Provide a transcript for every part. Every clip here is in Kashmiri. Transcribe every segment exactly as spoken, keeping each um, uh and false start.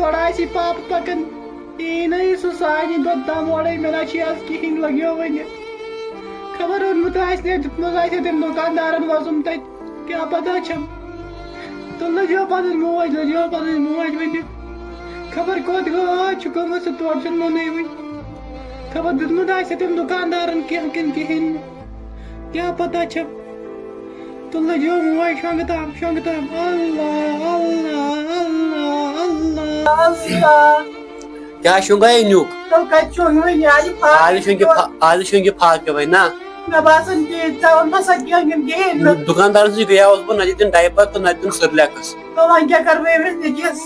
تورٕ آسہِ یہِ پاپہٕ پکان، یی نہٕ یہِ سُہ سانہِ دۄد تام اورَے، مےٚ نہ چھِ آز کِہیٖنۍ لگیو وۄنۍ۔ خبر اوٚنمُت آسہِ نے، دیُتمُت آسہِ تٔمۍ دُکاندارَن وۄزُم تَتہِ، کیٛاہ پتہ چھَم۔ تہٕ لٔجیو پَنٕنۍ موج، لٔجیو پَنٕنۍ موج وۄنۍ۔ خبر کوٚت گوٚو، آز چھُ گوٚمُت سُہ، تورٕ چھُنہٕ نوٚنُے وۄنۍ۔ خبر دیُتمُت آسہِ تٔمۍ دُکاندارَن کینٛہہ کِنہٕ کِہیٖنۍ نہٕ۔ کیٛاہ پتہ چھَم۔ تہٕ لٔجیو موج شۄنٛگہٕ تام، شۄنٛگہٕ تام۔ اللہ، اللہ، اللہ، اللہ۔ اللہ۔ کیٛاہ شۄنٛگے نیُک؟ تیٚلہِ کَتہِ شۄنٛگہِ وۄنۍ؟ یہِ آیہِ فاقہٕ آز شۄنٛگہِ فا-، آز شۄنٛگہِ فاقہٕ وۄنۍ نا؟ مےٚ باسان کہِ ژےٚ ووٚن نہ سا کینٛہہ کِنہٕ کِہیٖنۍ نہٕ۔ دُکاندارَس نِش گٔیاوُس بہٕ، نہ دِتِن ڈایپر تہٕ نہ دِتِن سرلیکس۔ تہٕ وۄنۍ کیٛاہ کَرٕ بہٕ أمِس نِکِس؟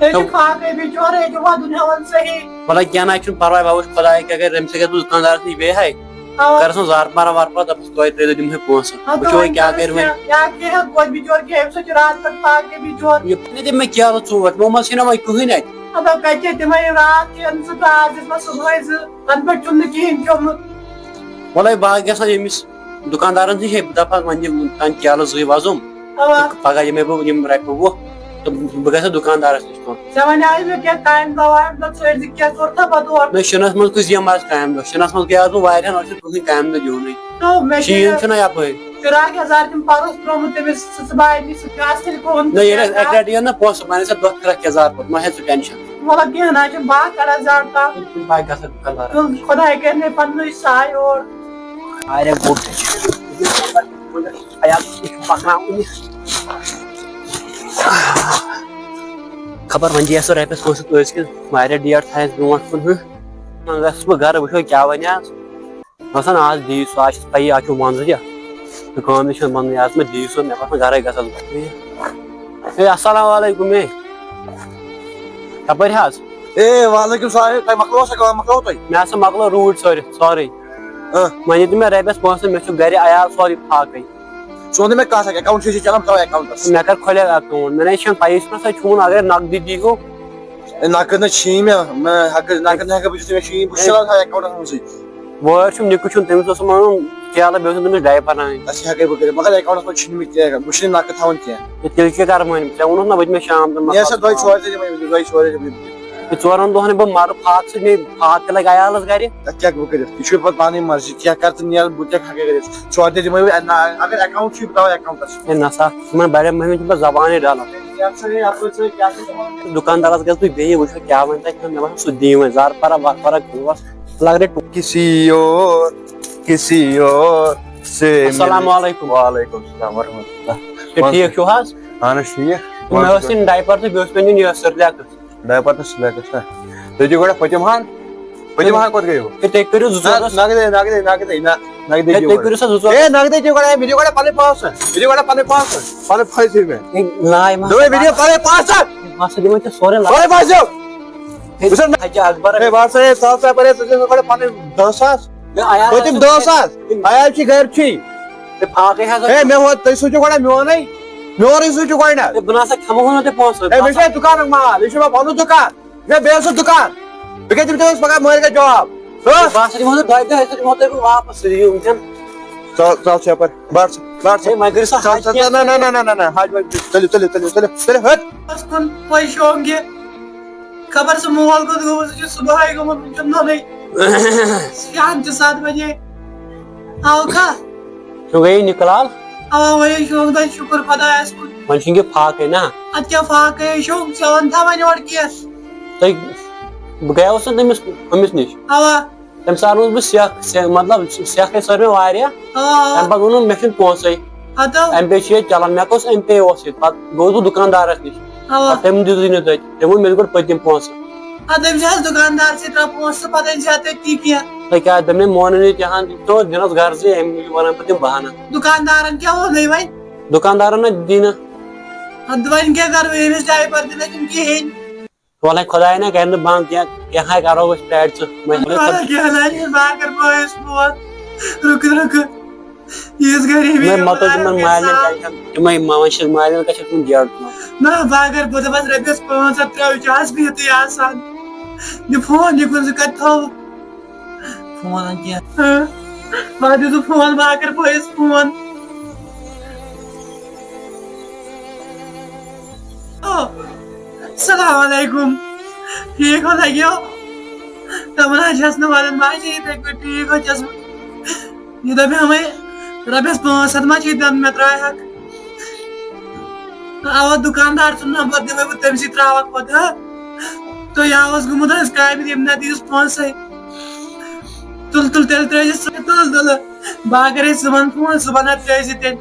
یہِ چھُ تو فاقے بِچور، یہِ چھُ وَدُن ہٮ۪وان صحیح۔ وَلہٕ کینٛہہ نہ چھُنہٕ پَرواے، بہٕ وٕچھٕ خۄداے کیٛاہ کَرِ، أمِس ہیٚکہِ بہٕ دُکاندارَس نِش بیٚیہِ ہاے۔ اَوا۔ کَرَس وۄنۍ زارٕ پارا وارٕ پارا، دَپَس توتہِ ترٛٲیِو دِمہٕ ہے پونٛسہٕ۔ اَدٕ وٕچھو وۄنۍ وۄنۍ کیٛاہ کَرُس کَرِ وۄنۍ۔ کیٛاہ؟ یا کیٛاہ ہٮ۪کہٕ توتہِ بِچور کینٛہہ، أمِس چھُ راتھ پٮ۪ٹھ فاقے بِچور۔ یہِ نہ دِمہٕ مےٚ کیلہٕ ژوٗر، تِمو منٛز چھِنہ وۄنۍ کٕہٕنۍ اَتہِ۔ اَدٕ کَتہِ چھِ تِمَے راتھ کھٮ۪ن زٕ تہٕ آز دِژ مےٚ صُبحٲے زٕ، تَنہٕ پٮ۪ٹھ چھُم نہٕ کِہیٖنۍ کھیوٚمُت۔ وَلَے بہٕ ہا گژھٕ ہا ییٚمِس دُکاندارَس نِش، ہے بہٕ دَپہٕ ہا وۄنۍ دِم تَنہٕ کیلہٕ زٕے وۄزُم۔ اَوا۔ تہٕ پَگاہ یِمَے بہٕ یِم رۄپیہِ وُہ تہٕ بہٕ گژھٕ دُکاندارَس نِش تُہُنٛد۔ ژےٚ وَنیٛاوُے مےٚ کینٛہہ کامہِ دۄہ وامہِ دۄہ، ژٕ ٲسۍ زِ کینٛہہ کوٚر تھا پَتہٕ اورٕ؟ نہ، شِنَس منٛز کُس یِم آز کامہِ دۄہ؟ شِنَس منٛز گٔیاس بہٕ واریاہَن، اَتھ چھُنہٕ کٕہٕنۍ کامہِ دۄہ دیُنٕے۔ تو مےٚ چھِ شیٖن چھُنہ یَپٲرۍ۔ فراق یَزار تِم پَرُس ترٛوومُت تٔمِس، سُہ، سُہ بَنہِ نہٕ، سُہ چھُ اَصٕل کھووُن۔ نہ، ییٚلہِ اَسہِ اَکہِ لَٹہِ یِن نہ پونٛسہٕ، بہٕ اَنَے ژےٚ دۄہ فراق یَزار پوٚت، مہ ہےٚ ژٕ ٹٮ۪نشَن۔ وَلہٕ کینٛہہ نہ چھُنہٕ، بہٕ ہا کَڑٕ ہا زَڈ تَتھ۔ تِم باقٕے گژھن دُکاندارَس۔ تہٕ خۄداے کَرِ نے پَننُے سایہِ اورٕ۔ واریاہ گوٚب۔ خبر وۄنۍ دِیہِ ہا سُہ رۄپیَس پانٛژھ ہَتھ أزۍ کِس، واریاہ ڈیٹ تھایَس برونٛٹھ کُن ہُہ۔ وۄنۍ گژھٕ بہٕ گرٕ، وٕچھو کیٛاہ وَنہِ آز۔ باسان آز دِیہِ سُہ، آز چھَس پَیی آز چھُ وَنٛدٕ تہِ تہٕ کٲم تہِ چھَنہٕ بَنٛدٕے۔ آز مہ دِیہِ سُہ، مےٚ باسان گرَے گژھٕ بہٕ۔ ہے، السلام علیکم۔ ہے، کَپٲرۍ حظ؟ اے، وعلیکم السلام۔ ہے، تۄہہِ مۄکلٲوا سۄ کٲم، مۄکلٲووٕ تۄہہِ؟ مےٚ ہسا مۄکلٲو روٗٹ سٲرِتھ، سورُے۔ اۭں۔ وۄنۍ دِتہٕ مےٚ رۄپیَس پانٛژھ ہَتھ، مےٚ چھُ گرِ عیال سورُے فاقے۔ ژٕ وَن تہٕ مےٚ کَتھ اَکھ، account چھُے ژےٚ چَلان، بہٕ ترٛاوٕ accountَس۔ مےٚ کَر کھۄلہِ account؟ مےٚ نَے چھَنہٕ پَیی، ژٕ نہ سا چھُن، اگر نقدٕے دیٖہو۔ اے، نقد نہ چھِی مےٚ، مےٚ ہٮ۪کہٕ، نقد نہ ہٮ۪کہٕ بہٕ دِتھ، مےٚ چھُ یی، بہٕ چھُس چَلان تھاوان accountَس منٛزٕے۔ وٲرۍ چھُم نِکہٕ چھُم، تٔمِس اوسُم اَنُن کیلہٕ، بیٚیہِ اوسُم تٔمِس diaper اَنٕنۍ۔ اَسہِ ہٮ۪کَے بہٕ کٔرِتھ، مگر accountَس منٛز چھِنہٕ مےٚ کینٛہہ، بہٕ چھُس نہٕ نقد تھاوان کینٛہہ۔ ہے، تیٚلہِ کیٛاہ کَرٕ وۄنۍ؟ ژےٚ ووٚنُتھ نہ، بہٕ دِمے شام تام نہ سا نقد۔ دۄیہِ ژورِ دۄہہِ دِمے بہٕ، دۄیہِ ژورِ دۄہہِ دِمے بہٕ۔ ہے، ژورَن دۄہَن ہے بہٕ مَرٕ فاقہٕ سۭتۍ، مےٚ فاقہٕ تہِ لَگہِ عیالَس گَرِ۔ تَتھ کیٛاہ ہٮ۪کہٕ بہٕ کٔرِتھ؟ یہِ چھُ پَتہٕ پَنٕنۍ مرضی، کینٛہہ کَر تہٕ نیر، بہٕ کیٛاہ ہٮ۪کَے کٔرِتھ؟ ژورِ دۄہہِ دِمے بہٕ، نہ، اگر account چھُے، بہٕ تھاوَے accountَس۔ ہے، نہ سا، یِمَن بَڑٮ۪ن مٔہنِوٮ۪ن چھِ پَتہٕ زبانٕے ڈَلان۔ یَتھ سا ہے اَپٲرۍ ژٕ کیٛاہ چھِ دَپان؟ دُکاندارَس گژھٕ بہٕ بیٚیہِ وٕچھو کیٛاہ وَنہِ تَتہِ، مےٚ باسان سُہ دِیہِ وۄنۍ زارٕ پَرا وارٕ پَرا گوس۔ لگ رہے ٹو-، کسی اور، کسی اور سے السلام ملے۔ علیکم۔ وعلیکم السلام ورحمۃ اللہ۔ تُہۍ ٹھیٖک چھِو حظ؟ اہن حظ ٹھیٖک۔ مےٚ ٲس یِنۍ diaper تہٕ بیٚیہِ اوس مےٚ نیُن یہِ سرلیکس۔ Diaper تہٕ سرلیکس نا۔ تُہۍ دِیِو گۄڈٕ پٔتِم ہن۔ پٔتِم ہن کوٚت گٔیو؟ ہے، تُہۍ کٔرِو زٕ ژور نہ، نقدے، نقدے، نقدے، نہ، نقدے ہے، دِیِو تُہۍ گۄڈٕ۔ کٔرِو سا زٕ ژور۔ ہے، نقدے دِیِو گۄڈٕ، ہے، مےٚ دِیِو گۄڈٕ پنٕنۍ پونٛسہٕ۔ مےٚ دِیِو گۄڈٕ پنٕنۍ پونٛسہٕ۔ پنٕنۍ پونٛسہٕ دِیِو مےٚ۔ ہے، ناے ما دوٚپمَے، مےٚ دِیِو پنٕنۍ پونٛسہٕ۔ پونٛسہٕ دِمو ژےٚ سورُے۔ پنٕنۍ پونٛسہٕ دِیِو۔ ہے، وٕچھ حظ، حجہِ اکبر۔ ہے، وَٹ سا، ہے، ژٕ آس ژےٚ پَرے، ژٕ دِژ مےٚ گۄڈٕ پَنٕنۍ دَہ ساس۔ ہے، عیال پٔتِم آسہِ دَہ ساس۔ عیال چھِ گَرِ چھُے۔ ہے، فاقے حظ۔ ہے، مےٚ ووٚن، تُہۍ سوٗزِو گۄڈٕ میونٕے۔ میونٕے سوٗزِو گۄڈٕنٮ۪تھ۔ ہے، بہٕ نہ سا کھٮ۪مہٕ ہا نہٕ تۄہہِ پونٛسہٕ۔ ہے، مےٚ چھُ دُکانُک مال، یہِ چھُ مےٚ پَنُن دُکان۔ یہِ چھُ مےٚ بیٚیہِ سُنٛد دُکان۔ بہٕ کیٛاہ دِمہٕ تٔمِس پَگاہ مٲلۍ کَتھ جواب؟ ہہ؟ بہٕ ہسا دِمہٕ ہا تۄہہِ دۄیہِ دۄہہِ، أسۍ دِمہو تۄہہِ بہٕ واپَس سُہ یہِ وٕنکٮ۪ن۔ ژَل، ژَل ژٕ یَپٲرۍ۔ بَر ژٕ، بَر ژٕ۔ ہے، وۄنۍ کٔرِو سا ژَل، حج ژَل، کینٛہہ۔ نہ، نہ، نہ، نہ، نہ، نہ، حج وۄنۍ، تُلِو، تُلِو، تُلِو، تُلِو، تُلِو، ہٹ۔ بَس کُن پوٚز شوق یہِ۔ خبر سُہ مول کوٚت گوٚمُت، سُہ چھُ صُبحٲے گوٚمُت، وٕنکٮ۪ن نوٚنُے۔ شام تہِ سَتھ بجے۔ آو کھا؟ شوگے نِکلال۔ اوا، وۄنۍ شوق دۄہ شُکُر خۄدایَس کُن۔ وۄنۍ چھُنہٕ یہِ فاقے نا۔ اَدٕ کیٛاہ فاقے شوق، ژےٚ وَن تھا وۄنۍ یورٕ کینٛہہ۔ تۄہہِ، بہٕ گٔیاوُس نا تٔمِس، أمِس نِش۔ اوا۔ تَمہِ ساتہٕ اوٚنُس بہٕ سیٚکھ، سیٚکھ، مطلب، سیٚکھ ہے سٲر مےٚ واریاہ۔ آ، آ۔ تَمہِ پَتہٕ ووٚنُن، مےٚ چھُنہٕ پونٛسَے۔ ہَتو۔ ایم پے چھُ ییٚتہِ چَلان، مےٚ کوٚس ایم پے اوس ییٚتہِ؟ پَتہٕ گوٚوُس بہٕ دُکاندارَس نِش۔ اَوا۔ پَتہٕ تٔمۍ دیُتُے نہٕ تَتہِ، تٔمۍ ووٚن، مےٚ دِ گۄڈٕ پٔتِم پونٛسہٕ۔ اَدٕ أمِس آسہِ دُکاندارسٕے ترٛاو پونٛسہٕ، پَتہٕ أنۍ زِ اَتہِ تٔتی کینٛہہ۔ ہے کیٛاہ، دوٚپمَے مونُن یہِ تِہَن، تِم دِنَس غرضٕے، اَمہِ موٗجوٗب وَنان پَتہٕ تِم بہانہٕ۔ دُکاندارَن کیٛاہ ووٚنُے وۄنۍ؟ دُکاندارَن نہ دی نہٕ۔ اَدٕ وۄنۍ کیٛاہ کَرو، أمِس ڈایپَر دِنَے کِنہٕ کِہیٖنۍ؟ وَلہٕ خۄداے نہ کَرِ نہٕ بنٛد کینٛہہ، کینٛہہ ہاے کَرو أسۍ پرٛارِ ژٕ۔ وۄنۍ وَلہٕ کینٛہہ نہ، یہِ بہٕ کَرٕ بہٕ ٲسۍ فون۔ رُکہٕ، رُکہٕ۔ یِژھ غریٖبی مےٚ مےٚ مَتہٕ وَنان تِمَن مےٚ مالٮ۪ن سان۔ تِمَے ما وۄنۍ چھِ مالٮ۪ن کَتہِ چھِ تِم جیڈ تُلان۔ نہ، بہٕ اگر بہٕ دَپَس رۄپیَس پانٛژھ ہَتھ ترٛٲیِو، چھِ آز بِہتٕے آسان۔ یہِ فون یہِ کُن زٕ کَتہِ تھاوو؟ فون اَن کینٛہہ۔ ہاں۔ بہٕ ہا دِژٕ فون، بہٕ ہا کَرٕ بٲیِس فون۔ او۔ السلام علیکم۔ ٹھیک ہو لگیو؟ دپان حظ چھس نہٕ ونان، بہٕ حظ چھِ یِتھے پٲٹھۍ ٹھیک ہو چھس بہٕ۔ یہِ دپہِ ہمے، رۄپیس پانٛژھ ہتھ ما چھِ دِنۍ مےٚ ترٛایہِ ہاکھ؟ اوا، دُکاندار سُنٛد نمبر دِمے بہٕ، تٔمۍ سٕے ترٛاوکھ پتہٕ، ہا؟ تہٕ یا اوس گوٚمُت حظ کامہِ، ییٚمہِ نہ دِیُس پونٛسے۔ تُل، تُل، تیٚلہِ ترٛٲیزِ سُہ، تُل، تُل۔ بہٕ ہا کرے صُبحن فون، صُبحن ہا ترٛٲیزِ تیٚلہِ۔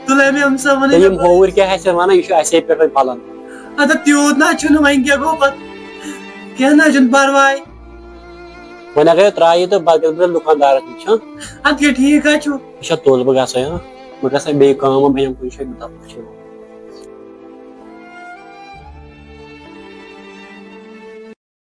تُل، أمۍ، أمۍ سا ووٚنُے تہٕ یِم مےٚ۔ ہوٗرۍ کیٛاہ آسہِ وَنان، یہِ چھُ اَسے پٮ۪ٹھ وۄنۍ پھلان۔ اَدٕ تیوٗت نہ چھُنہٕ، وۄنۍ کیٛاہ گوٚو پَتہٕ؟ کینٛہہ نہ چھُنہٕ پَرواے۔ وۄنۍ اگر ترٛایہِ تہٕ پَتہٕ گژھٕ بہٕ دُکاندارَس نِش، ہاں؟ اَدٕ کیٛاہ، ٹھیٖک حظ چھُ۔ یہِ چھا تُل، بہٕ گژھٕ، ہاں؟ بہٕ گژھٕ بیٚیہِ کٲم، بہٕ یِمہٕ کُنہِ جایہِ، بہٕ دَپہٕ وٕچھو۔